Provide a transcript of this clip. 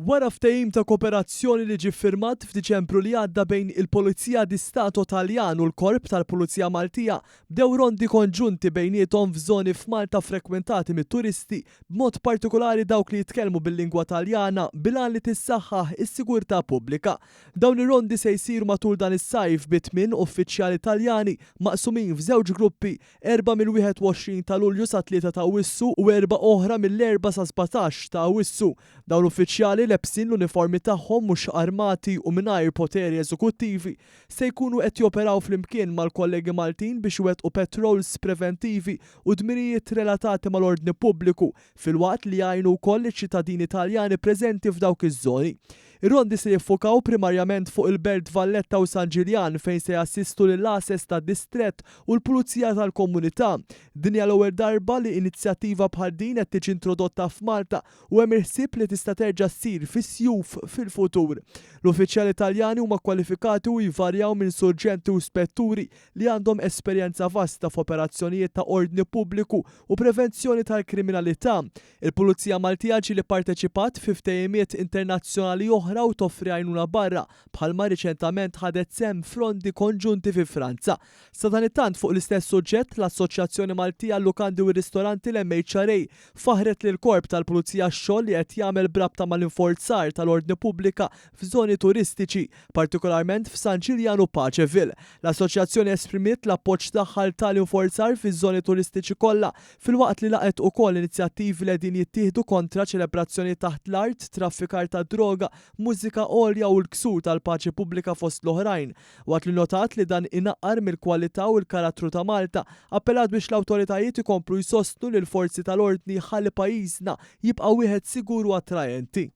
Wara ftehim ta' kooperazzjoni li ġie ffirmat f'Diċembru li għadda bejn il-Polizia di Stato Taljan u l-Korp tal-Pulizija Maltija, bdew rondi konġunti bejniethom f'żoni f'Malta frekwentati mit-turisti, b'mod partikolari dawk li jitkellmu bil-lingwa Taljana, bil-għan li tissaħħaħ is-sigurtà pubblika. Dawn ir-rondi se jsiru matul dan is-sajf bi tmien uffiċjali Taljani maqsumin f'żewġ gruppi, erbgħa mill-21 ta' Lulju sat-3 ta' Awwissu u erbgħa oħra mill-4 sa 17 ta' Awwissu. Dawn l-uffiċjali lebsin l-uniformi tagħhom mhux armati u mingħajr poteri eżekuttivi se jkunu qed joperaw flimkien mal-kollegi Maltin biex iwettqu patrols preventivi u dmirijiet relatati mal-ordni pubbliku filwaqt li jgħinu wkoll liċ-ċittadini Taljani preżenti f'dawk iż-żoni. Ir-rondi se jiffukaw primarjament fuq il-Belt Valletta u San Ġiljan fejn se jassistu lill-għases tad-distrett u l-pulizija tal-komunità. Din hija l-ewwel darba li inizjattiva bħal din qed tiġi introdotta f'Malta u hemm il-ħsieb li tista' terġa' ssir fis-sjuf fil-futur. L-uffiċjali Taljani huma kwalifikati u jvarjaw minn surġenti u spetturi li għandhom esperjenza vasta f'operazzjonijiet ta' ordni pubbliku u prevenzjoni tal-kriminalità. Il-Pulizija Maltija ġieli pparteċipat fi ftehimiet internazzjonali oħra u toffri għajnuna barra, bħalma riċentament ħadet sehem f'rondi konġunti fi Franza. Sadanittant fuq l-istess suġġett, l-Assoċjazzjoni Maltija għal-Lukandi u r-Ristoranti, l-MHRA, faħħret lill-Korp tal-Pulizija għax-xogħol li qed jagħmel b'rabta mal-inforzar tal-ordni pubblika f'żoni turistiċi, partikolarment f'San Ġiljan u Paceville. L-Assoċjazzjoni esprimiet l-appoġġ tagħha għal tali inforzar fiż-żoni turistiċi kollha, filwaqt li laqgħet ukoll inizjattivi li qegħdin jittieħdu kontra ċelebrazzjonijiet taħt l-art, traffikar tad-droga, mużika għolja u l-ksur tal-paċi pubblika fost l-oħrajn. Waqt li nnotat li dan inaqqar mill-kwalità u l-karattru ta' Malta, appellat biex l-awtoritajiet ikomplu jsostnu lill-forzi tal-ordni ħalli pajjiżna jibqa' wieħed sigur u attraenti.